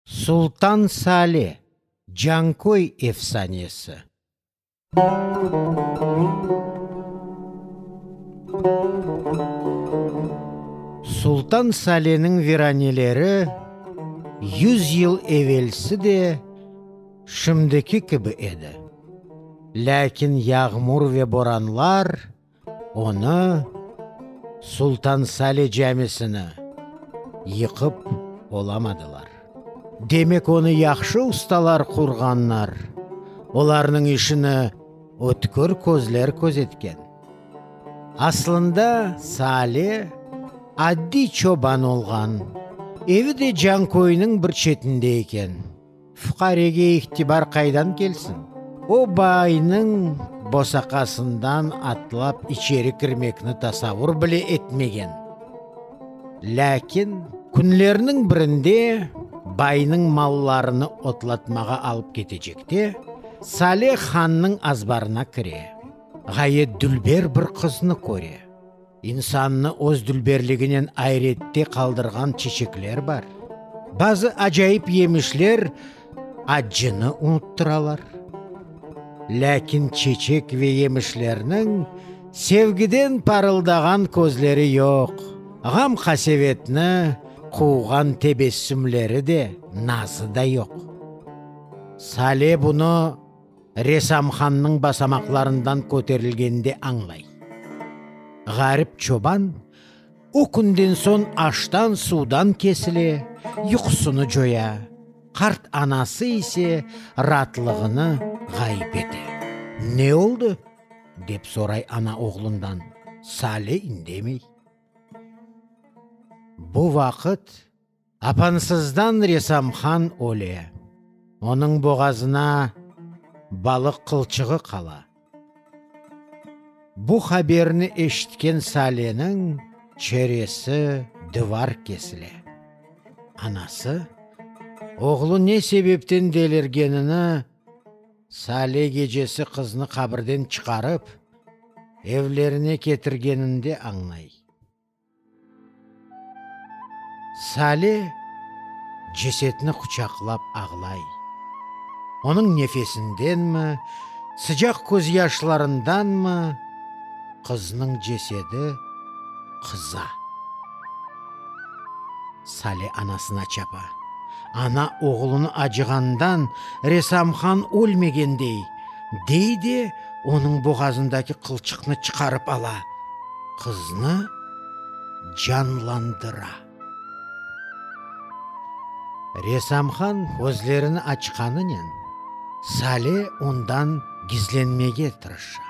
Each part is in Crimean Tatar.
Sultan Sale, Canköy efsanesi. Sultan Saleniñ viraneleri yuz yıl evelsi de şimdiki kibi edi. Lâkin yağmur ve boranlar Onı, Sultan Sale camisini, yıqıp olamadılar. Demek onı yahşı ustalar qurğanlar, olarnıñ işini ötkür közler közetken. Aslında Sale addiy çoban olğan, evi de Canköyniñ bir çetinde eken. Fuqarege itibar qaydan kelsin? O baynıñ bosaqasından atlap içeri kirmekni tasavur bile etmegen. Lâkin künlerniñ birinde baynıñ mallarını otlatmağa alıp ketecekte, Sale hannıñ azbarına kire. Ğayet dülber bir qıznı köre. İnsannı öz dülberliginen ayrette qaldırğan çiçekler bar. Bazı acayip yemişler accını unuttıralar. Lâkin çeçek ve yemişlerniñ sevgiden parıldağan közleri yoq, ğam-qasevetni quvğan tebessümleri de, nazı da yoq. Sale bunı Resamhannıñ basamaqlarından köterilgende añlay. Ğarip çoban o künden soñ aştan-suvdan kesile, yuqusını coya, qart anası ise raatlığını ğayıp ete. Ne oldı? dep soray ana oğlundan. Sale indemey. Bu vaqıt Apansızdan Resamhan öle. Onıñ boğazına balıq qılçığı qala. Bu haberni eşitken Saleniñ çeresi dıvar kesile. Anası, oğlu ne sebepten delirgenini Sale gecesi qıznı qabirden çıqarıp, evlerine ketirgeninde añlay. Sale cesetni quçaqlap ağlay. Onıñ nefesindenmi, sıcaq közyaşlarındanmı qıznıñ cesedi qıza. Sale anasına çapa. Ana oğlunı acığandan Resamhan ölmegen dey, dey de onıñ boğazındaki qılçıqnı çıqarıp ala. Qıznı canlandıra. Resamhan közlerini açqanınen, Sale ondan gizlenmege tırışa,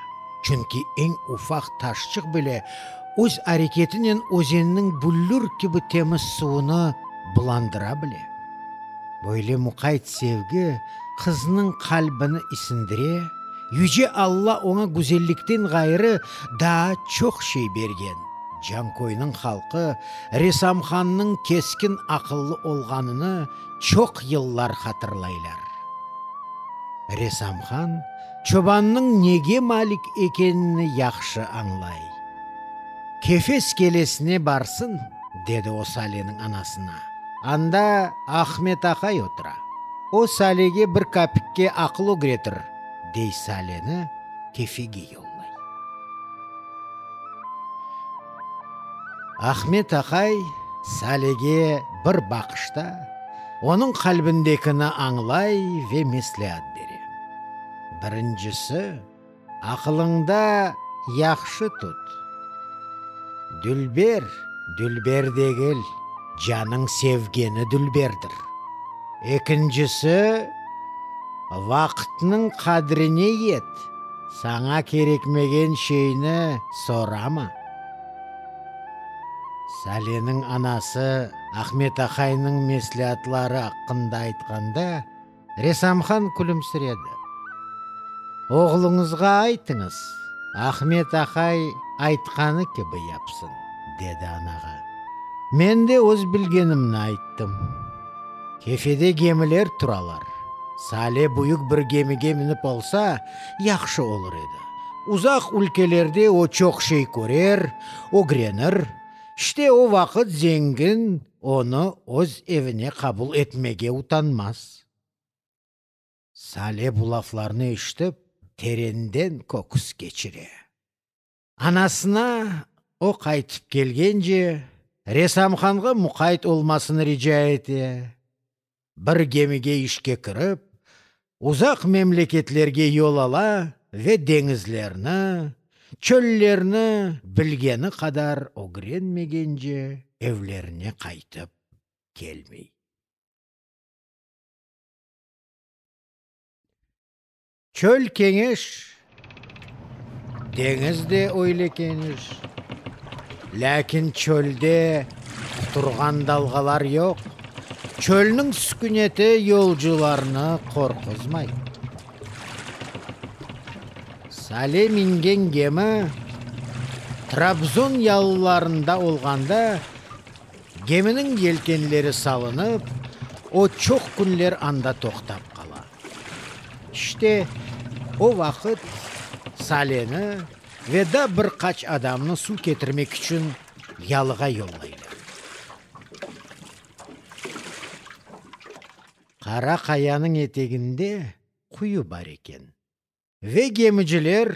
çünki eñ ufaq taşçıq bile öz areketinen özenniñ büllür kibi temiz suvunı bulandıra bile. Böyle muqayt sevgi qıznıñ qalbini isindire, Yüce Alla oña güzellikten ğayrı daa çoq şey bergen. Canköyniñ halqı Resamhannıñ keskin aqıllı olğanını çoq yıllar hatırlaylar. Resamhan çobannıñ nege malik ekenini yahşı añlay. Kefe skelesine barsın, dedi o Saleniñ anasına. Anda Ahmet aqay otura. O Salege bir kapikke aqıl ögretir, dey Saleni Kefege yollay. Ahmet aqay Salege bir baqışta onıñ qalbindekini añlay ve mesleat bere. Birincisi, Aqılıñda yahşı tut. Dülber, dülber degil, canıñ sevgeni dülberdir. Ekincisi, vaqıtnıñ qadrine yet, saña kerekmegen şeyni sorama. Saleniñ anası Ahmet aqaynıñ mesleatları aqqında aytqanda, Resamhan külümsiredi. Oğluñızğa aytıñız, Ahmet aqay aytqanı kibi yapsın, dedi anağa. Men de öz bilgenimni ayttım. Kefede gemiler turalar. Sale büyük bir gemige minip olsa, yahşı olur edi. Uzaq ülkelerde o çoq şey körer, ögrenir. İşte o vaqıt zengin. onı öz evine qabul etmege utanmaz. Sale bu laflarnı eşitip, terenden köküs keçire. Anasına o qaytıp kelgence, resamhanğa muqayt olmasını rica ete. Bir gemige işke kirip, uzaq memleketlerge yol ala ve deñizlerni, çöllerni bilgeni qadar ögrenmegence evlerine qaytıp kelmey. Çöl keñiş, deñiz de öyle keñiş. Lâkin çölde quturğan dalğalar yoq, çölniñ süküneti yolcularnı qorquzmay. Sale mingen gemi Trabzon yalılarında olğanda, geminiñ yelkenleri salınıp, o çoq künler anda toqtap qala. İşte, o vaqıt Saleni ve daa bir qaç adamnı suv ketirmek içün yalığa yollaylar. Qara qayanıñ eteginde quyu bar eken ve gemiciler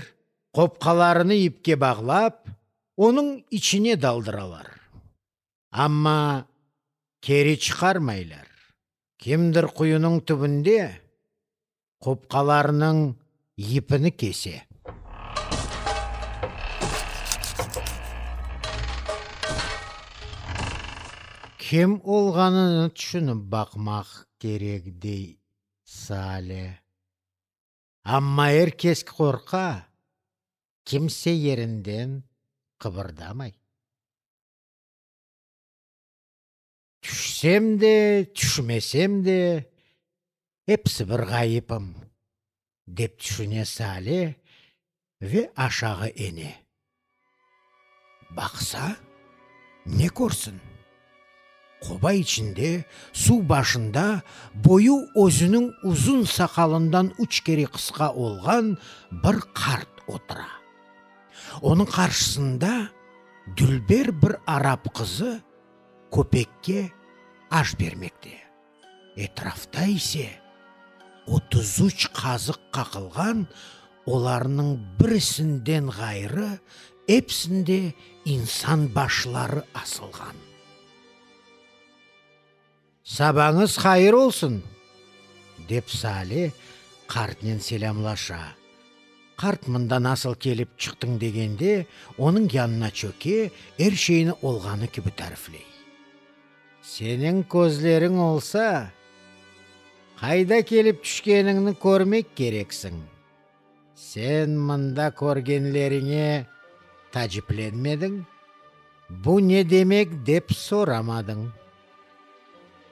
qopqalarını ipke bağlap, onıñ içine daldıralar. Amma keri çıqarmaylar. Kimdir quyunıñ tübünde qopqalarnıñ yipini kese. Kim olğanını tüşünip baqmaq kerek, dey Sale. Amma er kes qorqa, kimse yerinden qıbırdamay. Tüşsem de, tüşmesem de, episi bir ğayıpım, dep tüşüne Sale ve aşağı ene. Baqsa, ne körsin? Qoba içinde, suv başında boyu özüniñ uzun saqalından üç kere qısqa olğan bir qart otura. Onıñ qarşısında dülber bir arap qızı köpekke aş bermekte. Etrafta ise 33 qazıq qaqılğan, olarnıñ birisinden ğayrı epsinde insan başları asılğan. Sabañız hayır olsun! dep Sale qartnen selâmlaşa. Qart mında nasıl kelip çıqtıñ degende, onıñ yanına çöke, er şeyni olğanı kibi tarifley. Seniñ közleriñ olsa, qayda kelip tüşkeniñni körmek kereksiñ. Sen mında körgenleriñe taciplenmediñ, bu ne demek dep soramadıñ.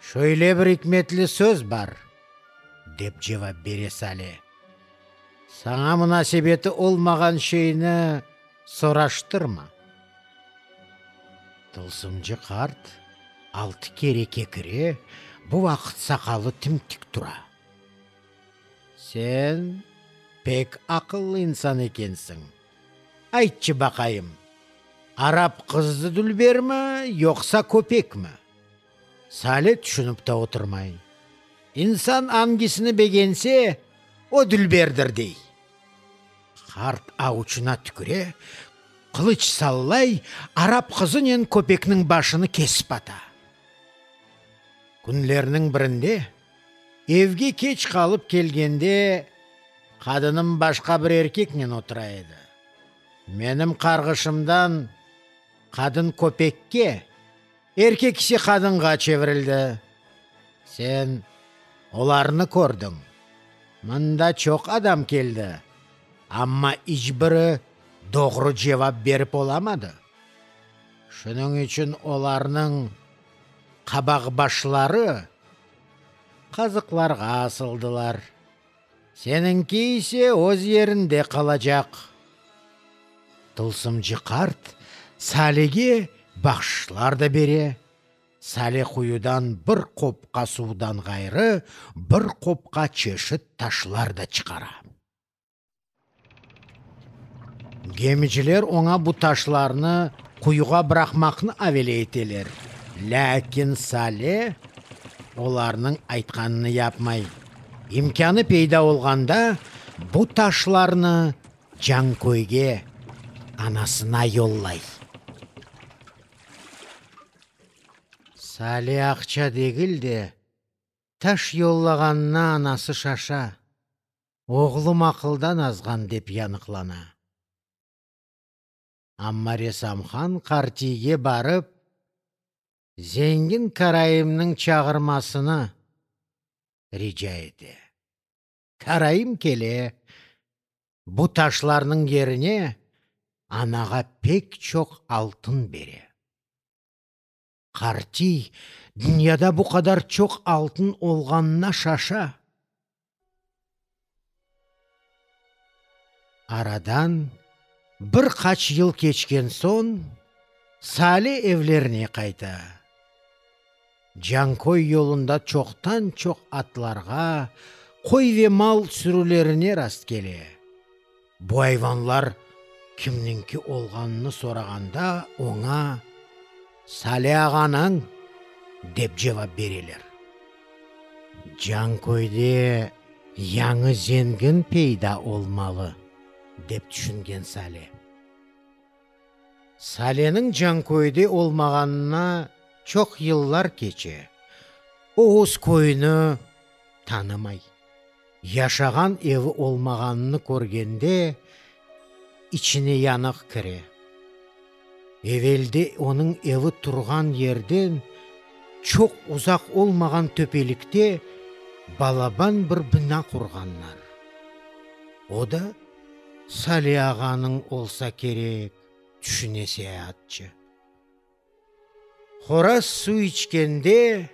Şöyle bir ikmetli söz bar, dep cevap bere Sale. Saña munasebeti olmağan şeyni soraştırma. Tılsımcı qart altı kere kekire, bu vaqıt saqalı tim-tik tura. Sen pek aqıllı insan ekensiñ. Aytçı baqayım, arap qızı dülbermi, yoqsa köpekmi? Sale tüşünip te oturmay. İnsan angisini begense, o dülberdir, dey. Qart avuçına tüküre, qılıç sallay, arap qızınen köpekniñ başını kesip ata. Künlerniñ birinde evge keç qalıp kelgende, qadınım başqa bir erkeknen otura edi. Menim qarğışımdan qadın köpekke, erkek ise qadınğa çevirildi. Sen olarnı kördiñ. Mında çoq adam keldi, amma iç biri doğru cevap berip olamadı. Şunıñ içün olarnıñ qabaqbaşları qazıqlarğa asıldılar. Seniñki ise öz yerinde qalacaq. Tılsımcı qart Salege bahşışlar da bere. Sale quyudan bir qopqa suvdan ğayrı, bir qopqa çeşit taşlar da çıqara. Gemiciler oña bu taşlarnı quyuğa bıraqmaqnı avele eteler. Lâkin Sale olarnıñ aytqanını yapmay. İmkânı peyda olğanda, bu taşlarnı Canköyge anasına yollay. Sale aqça degil de, taş yollağanına anası şaşa, oğlum aqıldan azğan dep yanıqlana. Amma Resamhan qartiyge barıp, zengin karaimniñ çağırmasını rica ete. Karaim kele, bu taşlarnıñ yerine anağa pek çoq altın bere. Qartiy dünyada bu qadar çoq altın olğanına şaşa. Aradan bir qaç yıl keçken soñ, Sale evlerine qayta. Canköy yolunda çoqtan-çoq atlarğa, qoy ve mal sürülerine rastkele. Bu ayvanlar kimniñki olğanını sorağanda, oña, Sale ağanıñ, dep cevap bereler. Canköyde yañı zengin peyda olmalı, dep tüşüngen Sale. Saleniñ Canköyde olmağanına çoq yıllar keçe. O öz köyüni tanımay. Yaşağan evi olmağanını körgende, içine yanıq kire. Evelde onıñ evi turğan yerden çoq uzaq olmağan töpelikte balaban bir bina qurğanlar. O da Sali ağanıñ olsa kerek, tüşüne seyaatçı. Horaz suv içkende,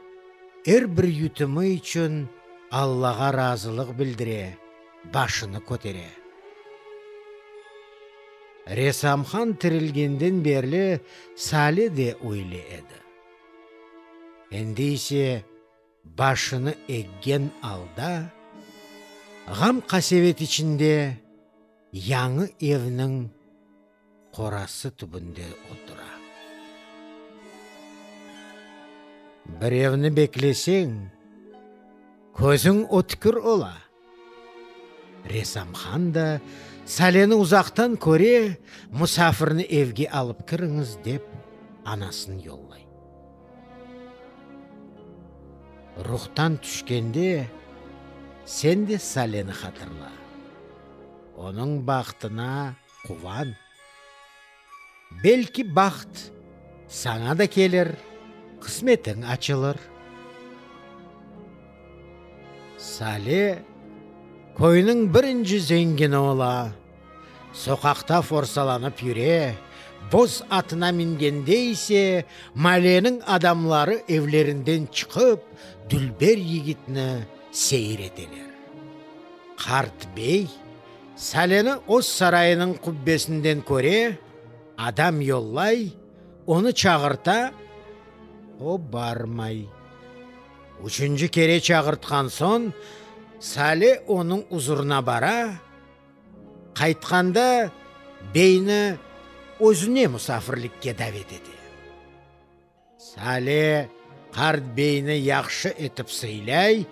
er bir yutumı içün Allağa razılıq bildire, başını kötere. Resamhan tirilgenden berli Sali de öyle edi. Endi ise başını eggen alda, ğam-qasevet içinde yañı evniñ qorası tübünde otura. Birevni bekleseñ, közüñ ötkür ola. Resamhan da Saleni uzaqtan köre, musafirni evge alıp kiriñiz dep, anasını yollay. Ruhtan tüşkende, sen de Saleni hatırla. Onıñ bahtına quvan. Belki baht saña da kelir, qısmetiñ açılır. Sale köyniñ birinci zengini ola. Soqaqta forsalanıp yüre, boz atına mingende ise maleniñ adamları evlerinden çıqıp, dülber yigitni seyir eteler. Qart bey Saleni öz sarayınıñ qubbesinden köre, adam yollay, onı çağırta, o barmay. Üçünci kere çağırtqan soñ, Sale onıñ uzurına bara, qaytqanda beyni özüne musafirlikke davet ete. Sale qart beyni yahşı etip sıylay,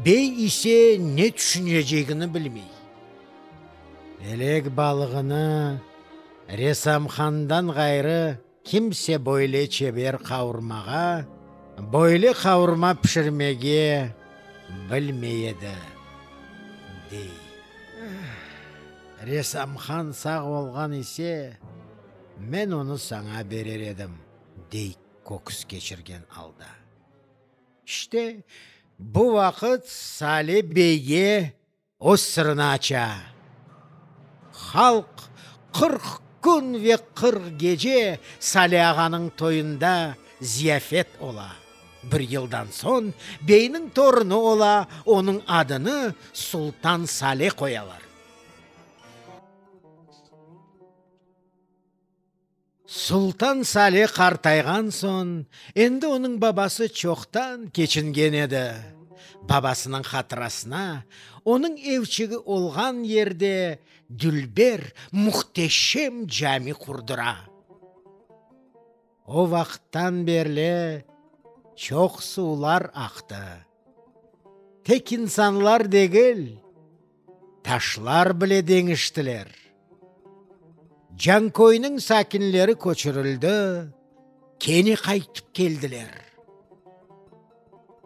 bey ise ne tüşünecegini bilmey. Elek balığını Resamhandan ğayrı kimse böyle çeber qavurmağa, böyle qavurma pişirmege bilmey edi, dey. Resamhan sağ olğan ise, men onı saña berer edim, dey köküs keçirgen alda. İşte, bu vaqıt Sale beyge öz sırını aça. Halq 40 kün ve 40 gece Sale ağanıñ toyunda ziyafet ola. Bir yıldan soñ beyniñ torunı ola, onıñ adını Sultan Sale qoyalar. Sultan Sale qartayğan soñ, endi onıñ babası çoqtan keçingen edi. Babasınıñ hatırasına, onıñ evçigi olğan yerde dülber, mühteşem cami qurdura. O vaqıttan berli. Çoq suvlar aqtı. Tek insanlar degil, taşlar bile deñiştiler. Canköyniñ sakinleri köçürildi, kene qaytıp keldiler.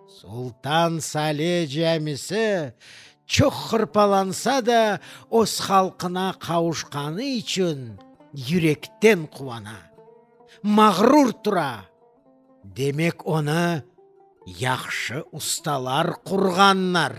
Sultan Sale camisi çoq hırpalansa da, öz halqına qavuşqanı içün yürekten quvana, mağrur tura. Demek onı yahşı ustalar qurğanlar.